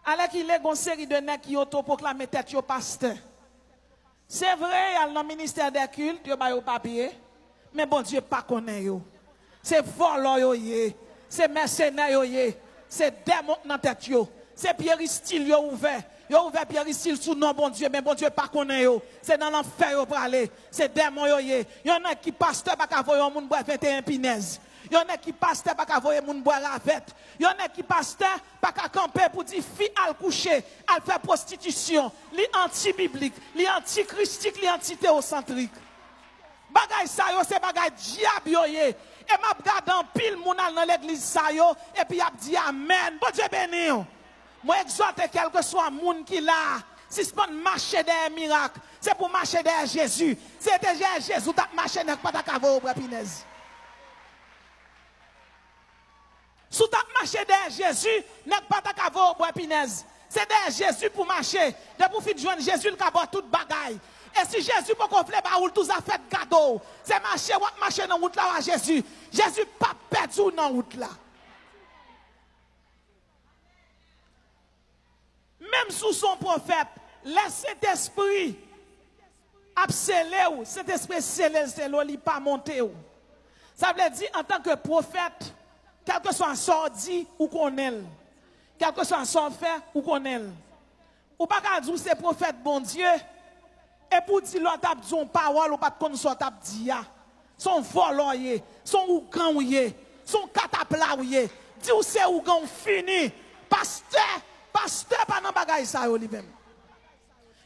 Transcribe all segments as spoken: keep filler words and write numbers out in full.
Alèkile, gen yon seri de nèg ki otopwoklame tèt yo pastè. Se vre, y al nan ministè dè kilt, yo ba yo papye, men Bondye pa konnen yo. Se vòlò yo ye, se mèsenè yo ye, se dèmon k nan tèt yo, se peristil yo ouvè. Yo ouvè peristil sou non Bondye, men Bondye pa konnen yo. Se nan lanfè yo prale, se dèmon yo ye. Yon nèg ki pastè pa ka voye yon moun bwè venteyen pinèz. Yon nèg ki pastè pa ka voye moun bwè ravèt. Yon nèg ki pastè pa ka kanpe pou di fi al kouche, al fè pwostitisyon. Li antibiblik, li antikristik, li antiteyosantrik. Bagay sa yo se bagay dyab yo ye. E m ap gade anpil moun al nan legliz sa yo, epi y ap di amèn. Bondye beni w. Mwen egzòte kèlkeswa moun ki la, sispann mache dèyè mirak. Se pou mache dèyè Jezi. Si se te dèyè Jezi w t ap mache, nèg pa ta ka voye w bwè pinèz. Si w t ap mache dèyè Jezi, nèg pa ta ka voye w bwè pinèz. Se dèyè Jezi pou mache. Depi w fin jwenn Jezi, l ka ba w tout bagay. E si Jezi poko vle ba ou l, tout zafè t gade w. Se mache w ap mache nan wout la w a Jezi. Jezi p ap pèdi w nan wout la. Menm si w se yon pwofèt, lè Sentespri ap sele w, Sentespri sele l, sele w, li pa monte w. Sa vle di, antanke pwofèt, kèlkeswa sa w di, ou konnen l. Kèlkeswa sa w fè, ou konnen l. Ou pa ka di w se pwofèt Bondye, epi w di lè w t ap di yon pawòl, ou pa t konn sa w t ap di a. Se yon vòlò w ye, se yon ougan w ye, se yon katapla w ye. Di w se ougan, w fini. Pastè, pastè pa nan bagay sa yo li menm.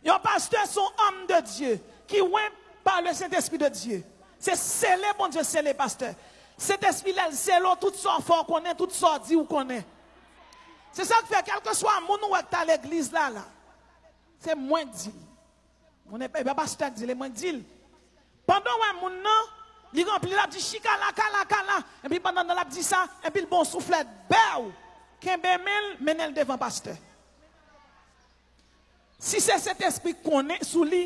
Yon pastè se yon òm de Dye ki wen pa le Sentespri de Dye. Se sele Bondye sele pastè. Sentespri lè l sele w, tout sa w fè w konnen, tout sa w di w konnen. Se sa k fè kèlkeswa moun ou wè k ta legliz la la, se mwen k di l. Moun e pa pastè k di l, e mwen k di l. Pandan w wè moun nan, li ranpli, l ap di chika la, kala, kala. Epi pandan l ap di sa, epi l ba w souflèt, bèw! Kenbe men l, mennen l devan pastè. Si se Sentespri k konnen sou li,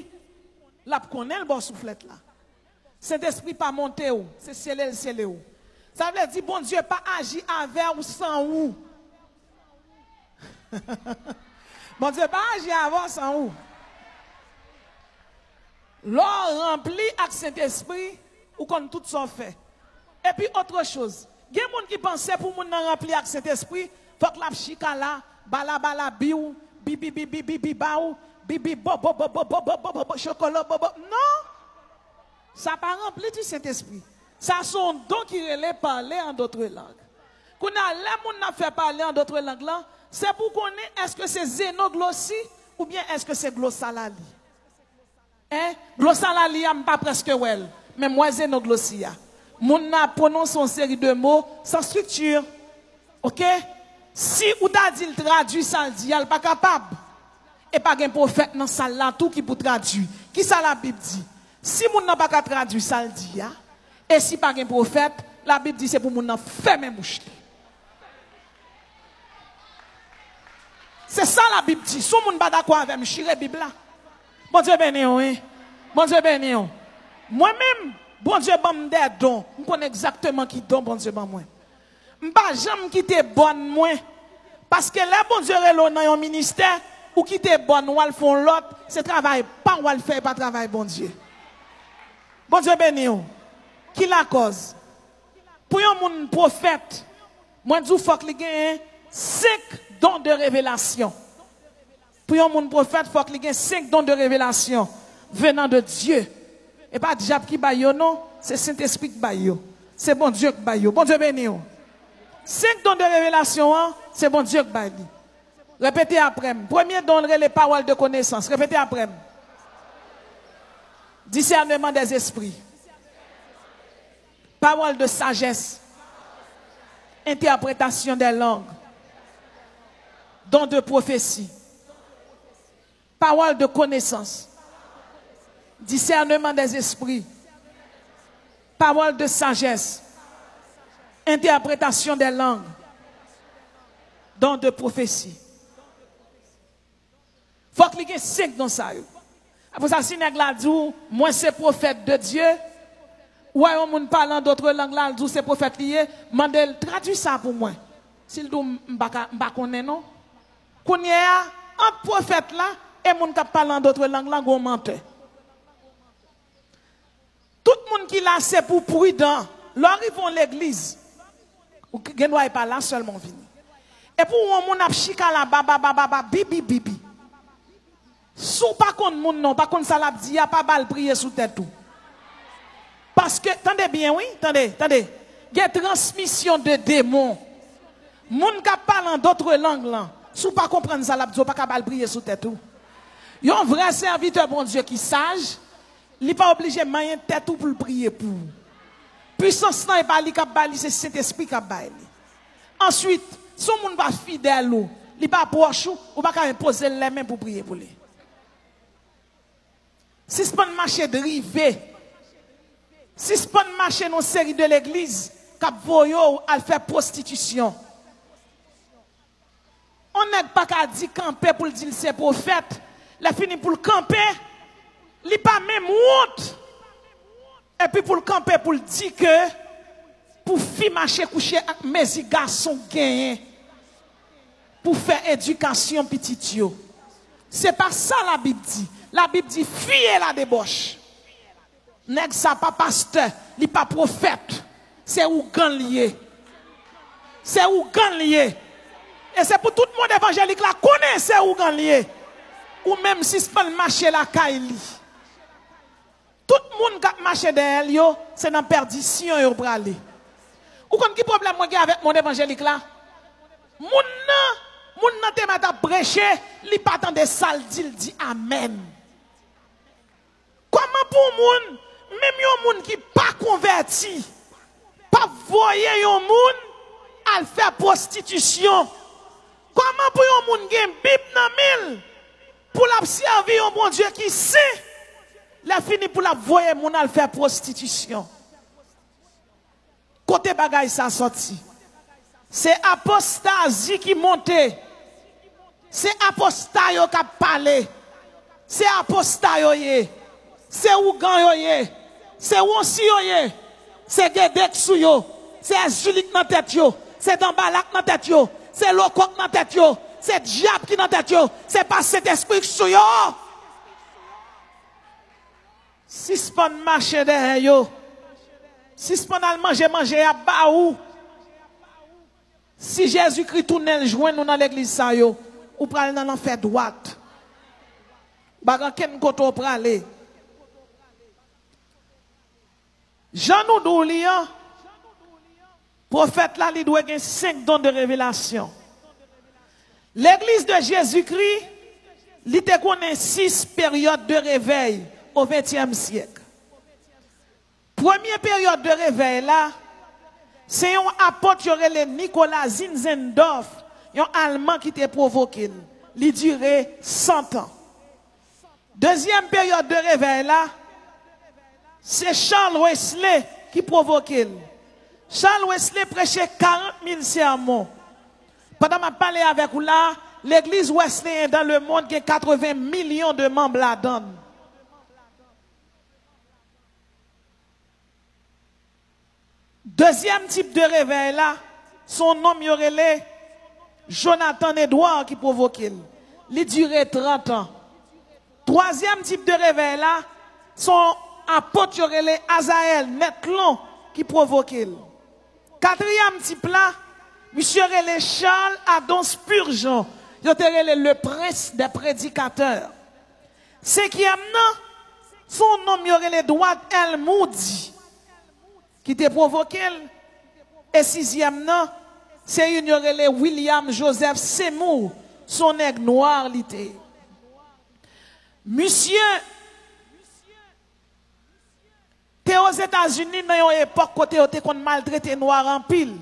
l ap konnen l ba w souflèt la. Sentespri pa monte w, se sele l sele w. Sa vle di Bondye pa aji avè w san ou. Bondye pa aji avè w san ou. Lè w ranpli ak Sentespri, ou konn tout sa w fè. Epi otre choz, gen moun ki panse pou moun nan ranpli ak Sentespri, fòk l ap chika la, bala bala biw, bibi bibi bibi baw, bibi bobo bobo bobo bobo chokolo bobo. Non! Sa pa ranpli di Sentespri. Sa se yon don ki rele parler en d'autres langues. Kounye a, lè moun nan ap fè parler en d'autres langues lan, se pou konnen èske se zenoglosi oubyen èske se glosalali. Hein? Glosalali a, m pa prèske wè l, men m wè zenoglosi a. Moun nan ap pwononse yon seri de mo san estrikti. Oke? Si ou ta di l tradui sa l di a, l pa kapab. E pa gen pwofèt nan sal la tou ki pou tradui. Kisa Labib di? Si moun nan pa ka tradui sa l di a, e si pa gen pwofèt, Labib di se pou moun nan fèmen bouch li. Se sa Labib di. Si yon moun pa dakò avè m, chire Bib la. Bondye beni w, wi. Bondye beni w. Mwen menm, Bondye ban m de don. M konn egzakteman ki don Bondye ban mwen. M pa janm kite bòn mwen. Paske lè Bondye rele w nan yon ministè, ou kite bòn ou al fè yon lòt, se travay pa w w al fè, e pa travay Bondye. Bondye beni w. Ki lakòz? Pou yon moun pwofèt, mwen di w fòk li genyen senk don de revelasyon. Pou yon moun pwofèt, fòk li gen senk don de revelasyon venant de Dieu. E pa dyab ki bay yo, non. Se Sentespri k bay yo. Se Bondye k bay yo. Bondye beni w. Senk don de revelasyon an, se Bondye k bay li. Repete apre m. Premye don l rele pawòl de konesans. Repete apre m. Disèneman dèzespri. Pawòl de sajès. Entèpretasyon dè lang. Don de pwofesi. Pawòl de konesans. Disèneman dèzespri. Pawòl de sajès. Entèpretasyon dè lang. Don de pwofesi. Fòk li gen senk don sa yo. Apre sa, si nèg la di w, mwen se pwofèt de Dye, ou wè yon moun pale an dòt lang la, l di w se pwofèt li ye, mande l, tradui sa pou mwen. Si l di w, m pa ka, m pa konnen non. Kounye a, ant pwofèt la e moun k ap pale an dòt lang lan, gon mantè. Tout moun ki la, se pou w pridan. Lè w rive yon legliz, ou gen dwa e pa la sèlman w vini. Epi w wè yon moun ap chika la, baba, baba, baba, bibi, bibi. Si w pa konn moun nan, w pa konn sa l ap di a, pa ba l priye sou tèt ou. Paske, tande byen, wi, tande, tande. Gen transmisyon de demon. Moun k ap pale an dòt lang lan, si w pa konprann sa l ap di, w pa ka ba l priye sou tèt ou. Yon vrè sèvitè Bondye ki saj, li pa oblije manyen tèt ou pou l priye pou ou. Pisans lan e pa li k ap ba li, se Sentespri k ap bay li. Answit, si yon moun pa fidèl ou, li pa pwòch ou, ou pa ka enpoze l lèmen pou priye pou li. Sispann mache drive. Sispann mache nan seri de legliz k ap voye w al fè pwostitisyon. Yon nèg pa ka di kanpe pou l di l se pwofèt. Lè fini pou l kanpe, li pa menm wont. Epi pou l kanpe pou l di ke pou fi mache kouche ak mezi gason genyen pou fè edikasyon pitit yo. Se pa sa Labib di. Labib di, fuyez la debauche. Nèg sa pa pastè, li pa pwofèt. Se ougan l ye. Se ougan l ye. E se pou tout mond evanjelik la konnen se ougan l ye. Ou menm sispann mache lakay li. Tout moun k ap mache dèyè l yo, se nan pèdisyon yo prale. Ou konn ki pwoblèm mwen gen avèk mond evanjelik la? Moun nan, moun nan te mèt ap preche, li pa tande sa l di, l di amèn. Kòman pou moun, menm yon moun ki pa konvèti, p ap voye yon moun al fè pwostitisyon? Kòman pou yon moun gen Bib nan men l, pou l ap sèvi yon Bondye ki sen, lè fini pou l ap voye moun al fè pwostitisyon? Kote bagay sa sòti? Se apostazi ki monte. Se aposta yo k ap pale. Se aposta yo ye. Se ougan yo ye. Se wonsi yo ye. Se gedeks yo. Se èzilik nan tèt yo. Se danbalak nan tèt yo. Se lokòk nan tèt yo. Se dyab ki nan tèt yo. Se pa Sentespri k sou yo. Sispann mache dèyè yo. Sispann al manje manje y ap ba ou. Si Jezikri tounen l jwenn ou nan legliz sa yo, ou pral nan lanfè dwat. Ou pa gen kenn kote w prale. Jan nou di w li an, pwofèt la, li dwe gen senk don de revelasyon. Legliz de Jezikri, li te konnen sis peryòd de revèy o ventyèm syèk. Premye peryòd de revèy la, se yon apot yo rele Nicolas Zinzendorf, yon Alman ki te pwovoke l. Li dire san tan. Dezyèm peryòd de revèy la, se Charles Wesley ki pwovoke l. Charles Wesley preche karant mil sèmon. Pandan m ap pale avèk ou la, legliz wesleyen dan lemonn gen katreven milyon de manm ladan l. Dezyèm tip de revèy la, se yon nonm yo rele Jonathan Edwards ki pwovoke l. Li dire trant an. Twazyèm tip de revèy la, se yon apot yo rele Azayèl Nètlon ki pwovoke l. Katriyèm tip la, misye rele Charles Adon Spurgeon. Yo te rele le prince des prédicateurs. Senkyèm nan, se yon nonm yo rele Edward L. Moody ki te pwovoke l. E sizyèm nan, se youn yo rele William Joseph Seymour, se yon nèg nwa li te ye. Misye te Ozetazini nan yon epòk kote yo te konn maltrete nwa anpil.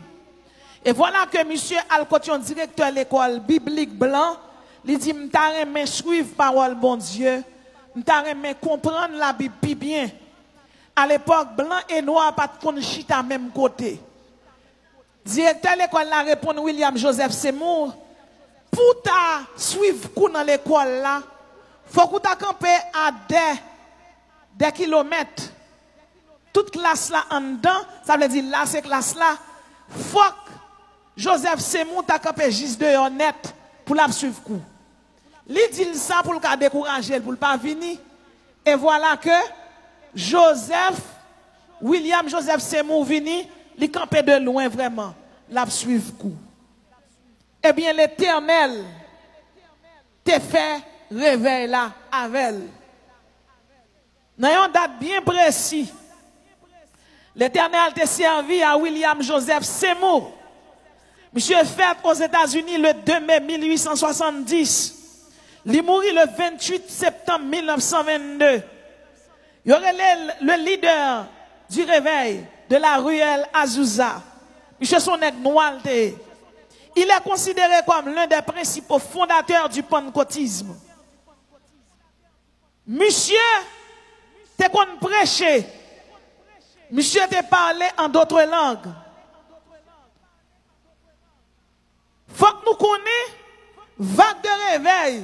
E vwala ke misye al kot yon direktè lekòl biblik blan, li di, "M ta renmen swiv pawòl Bondye, m ta renmen konprann Labib pi byen." Alepòk, blan e nwa pa t konn chita menm kote. Direktè lekòl la reponn William Joseph Seymour, "Pou w ta swiv kou nan lekòl la, fòk ou ta kanpe a dè, dè kilomèt. Tout klas la anndan, sa vle di la se klas la, fòk Joseph Seymour ta kanpe jis deyò nèt, pou l ap swiv kou. Li di l sa pou l ka dekouraje l, pou l pa vini. E vwala ke Joseph, William Joseph Seymour vini, li kanpe de lwen vrèman, l ap swiv kou. Ebyen, Letènèl te fè revèy la avè l. Nan yon dat byen presi, Letènèl te sèvi a William Joseph Seymour. Misye fèt Ozetazini le de me mil uit san swasanndis. Li mouri le venntuit septanm mil nèf san vennde. Yo rele l le leader du réveil de la ruelle Azusa. Misye se yon nèg nwa l te ye. Il est considéré comme l'un des principaux fondateurs du pannekotisme. Misye te konn preche. Misye te pale an dotre lang. Fòk nou konnen vag de revèy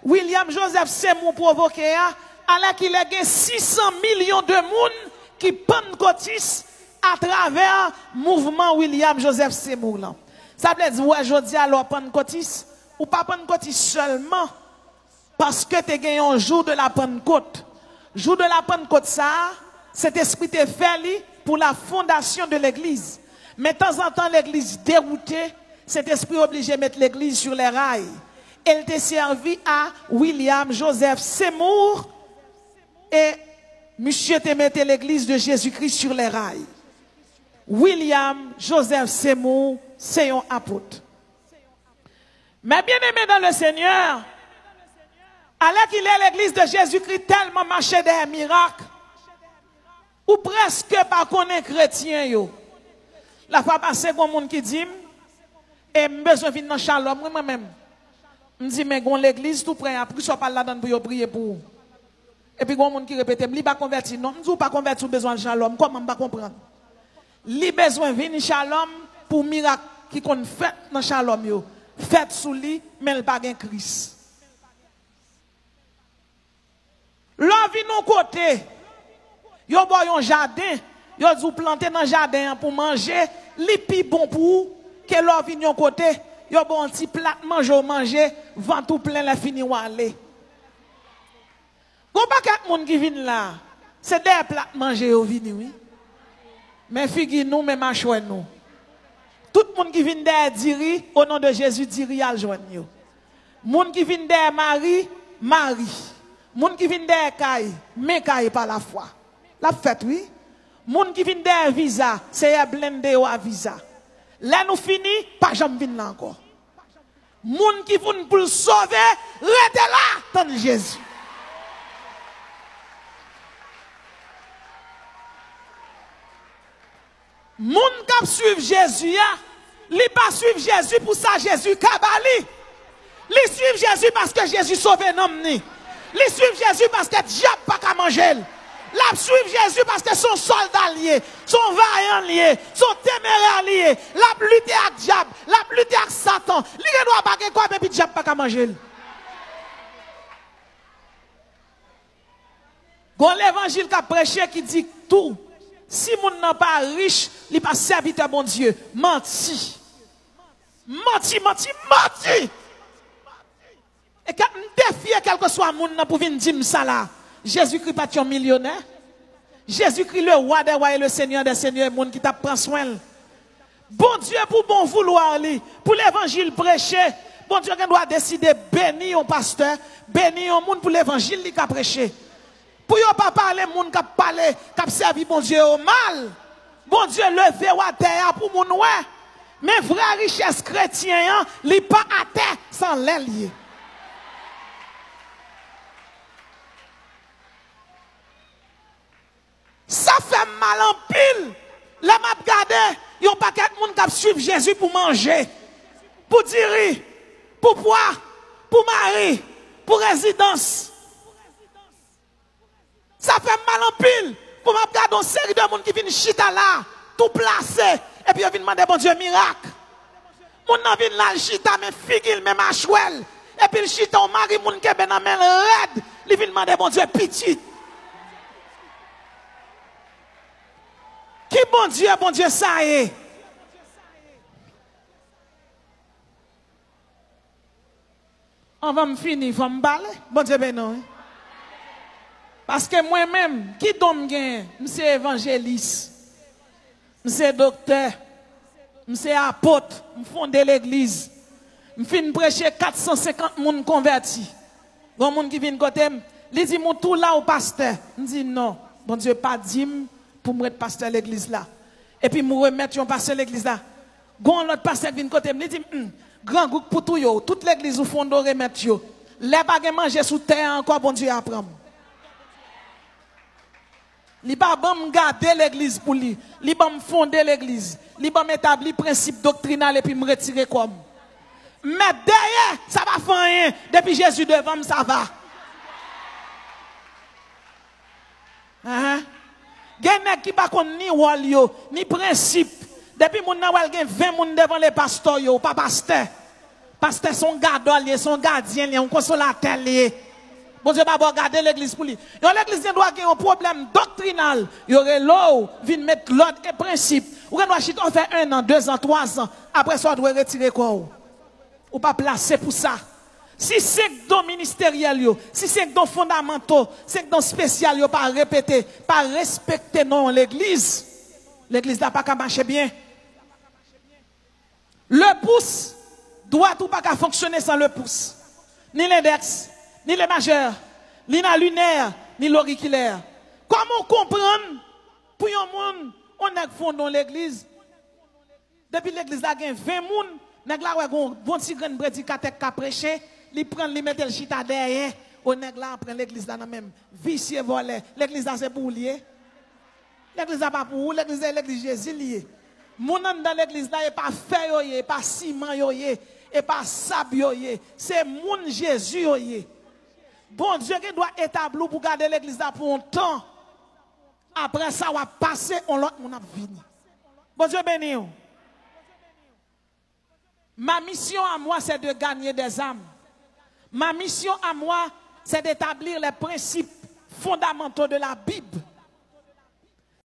William Joseph Seymour pwovoke a, alèkile gen sis san milyon de moun ki pannkotis atravè mouvman William Joseph Seymour lan. Sa vle di, w wè jodi a lè w pannkotis, ou pa pannkotis sèlman paske te gen yon jou de la Pentecôte. Jou de la Pentecôte sa a, Sentespri te fè li pou la fondasyon de legliz. Men tanzantan legliz dewoute, Sentespri oblije met legliz sur les rails. E l te sèvi a William Joseph Seymour e misye te mete legliz de Jezikri sur les rails. William Joseph Seymour se yon apot. Mes bien-aimés dans le Seigneur, alèkile legliz de Jezikri tèlman mache dèyè mirak, ou prèske pa konnen kretyen yo. Lafwa pase, gon moun ki di m, e m bezwen vin nan Shalom, wi, mwen menm. M di, men gon legliz tou prè a, poukisa w pa al ladan l pou yo priye pou ou? Epi gon moun ki repete m, li pa konvèti non. M di, ou pa konvèti, ou bezwen al Shalom. Kòman? M pa konprann. Li bezwen vin Shalom pou mirak ki konn fèt nan Shalom yo fèt sou li, men l pa gen Kris. Lè w vin yon kote, yo ba w yon jaden, yo di w plante nan jaden an pou manje, li pi bon pou ou ke lè w vin yon kote, yo ba w yon ti plat manje, w manje, vant ou plen, lè fini w ale. Gon pakèt moun ki vin la, se dèyè plat manje yo vini, wi. Men figi nou, men machwè nou. Tout moun ki vin dèyè diri, o non de Jezi, diri al jwenn yo. Moun ki vin dèyè mari, mari. Moun ki vin dèyè kay, men kay pa lafwa. L ap fèt, wi. Moun ki vin dèyè viza, Seyè blende yo a viza. Lè nou fini, pa janm vin la ankò. Moun ki vin pou l sove, rete la, tann Jezi. Moun k ap swiv Jezi a, li pa swiv Jezi pou sa Jezi ka ba li. Li swiv Jezi paske Jezi sove nanm ni. Li swiv Jezi paske dyab pa ka manje l. L ap swiv Jezi paske se yon sòlda l ye, se yon vayan l ye, se yon temerè l ye. L ap lite ak dyab, l ap lite ak Satan. Li gen dwa pa gen kòb epi dyab pa ka manje l. Gon levanjil k ap preche ki di tou, si moun nan pa rich, li pa sèvitè Bondye. Manti. Manti, manti, manti! E ke m defye kèlkeswa moun nan pou vin di m sa la. Jezikri pa t yon milyonè. Jezikri, le wa dè wa e le senyè dè senyè, e moun ki t ap pran swen l. Bondye, pou bon voulwa li, pou levanjil preche, Bondye gen dwa deside beni yon pastè, beni yon moun pou levanjil li ka preche. Pou yo pa pale moun k ap pale, k ap sèvi Bondye yo mal. Bondye leve w atè a pou moun wè. Men vrè richès kretyen an, li pa atè, se anlè l ye. Sa fè m mal anpil lè m ap gade yon pakèt moun k ap swiv Jezi pou manje, pou diri, pou pwa, pou mari, pou rezidans. Sa fè m mal anpil pou m ap gade yon seri de moun ki vin chita la, tou plase, epi yo vin mande Bondye mirak. Moun nan vin la, l chita, men figi l, men machwè l. Epi l chita, yon mari moun kenbe nan men l rèd, li vin mande Bondye pitit. Ki Bondye, Bondye sa ye? Anvan m fini, fò m pale. Bondye beni w, wi. Paske mwen menm, ki don m genyen? M se evanjelis. M se doktè. M se apot. M fonde legliz. M fin preche, kat san senkant moun konvèti. Gon moun ki vin kote m, li di m, "Ou tou la, ou pastè?" M di, "Non, Bondye pa di m pou m ret pastè legliz la." Epi m remèt yon pastè legliz la. Gon lòt pastè ki vin kote m, li di m, "Hmm, grangou k pou touye w, tout legliz ou fonde w remèt yo. Lè pa gen manje sou tè a ankò, Bondye a pran m." Li pa ban m gade legliz pou li. Li ban m fonde legliz. Li ban m etabli prensip doktrinal epi m retire kò m. M mèt dèyè, sa pa fè anyen. Depi Jezi devan m, sa va. Ahan. Gen nèg ki pa konn ni wòl yo, ni prensip. Depi moun nan wè l gen ven moun devan l, e pastè yo, ou pa pastè. Pastè se yon gadò l ye, se yon gadyen l ye, yon konsolatè l ye. Bondye pa ba w gade legliz pou li. Yon legliz gen dwa gen yon pwoblèm doktrinal. Yo rele w, vin met lòd e prensip. Ou gen dwa chita w fè en an, dezan, twazan. Apre sa, w dwe retire kò w. Ou pa plase pou sa. Si senk don ministeryèl yo, si senk don fondamanto, senk don espesyal yo pa repete, pa respekte non yon legliz, legliz la pa ka mache byen. Le pouce, dwèt ou pa ka fonksyone san le pouce. Ni lendèks, ni le majè, ni la linè, ni lorikilè. Kòman w konprann pou yon moun, yon nèg fonde yon legliz, depi legliz la gen ven moun, nèg la wè gon bon ti grenn predikatè k ka preche, li pran l, li mete l chita dèyè. O, nèg la pran legliz la nan men m. Visye, vòlè. Legliz la se pou ou l ye? Legliz la pa pou ou, legliz la e legliz Jezi li ye. Moun anndan legliz la, e pa fè yo ye, e pa siman yo ye, e pa sab yo ye. Se moun Jezi yo ye. Bondye gen dwa etabli w pou gade legliz la pou yon tan. Apre sa, w ap pase, yon lòt moun ap vini. Bondye beni w. Ma mission à moi, c'est de gagner des âmes. Ma mission à moi, c'est d'établir les principes fondamentaux de la Bible